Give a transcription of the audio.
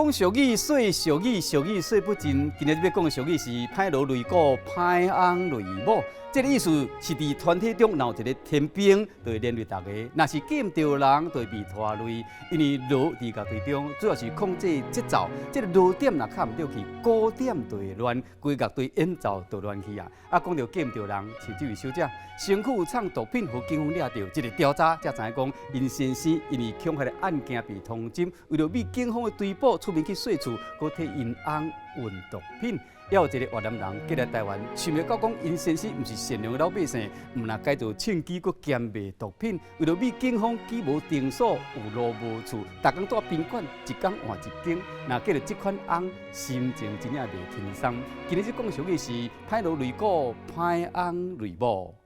講俗語，說俗語，俗語說不盡。今日欲講的俗語是歹騾擂鼓，歹翁擂某。這个意思是佇團體中，若有一个天兵，就會連累逐个；若是見毋著人，就會被拖累。因為鑼佇樂隊中主要是控制節奏，這个鑼點若敲毋著去，鼓點就會亂，規樂隊演奏就亂去啊！啊，講著見毋著人，像這位小姐，身軀有藏毒品，予警方掠著，這个調查才知影講，𪜶先生因為恐嚇的案件被通緝，為著避警方的追捕，出面去稅厝，閣替𪜶翁運毒品。猶有一個越南人過來台灣，想袂到講𪜶先生毋是善良的老百姓，毋但改做銃機，閣兼賣毒品，為著避警方舉無定所，有路無厝，逐工蹛賓館，一工換一間。若見著這款翁，心情真正袂輕鬆。今日這講俗語是歹騾擂鼓，歹翁擂某。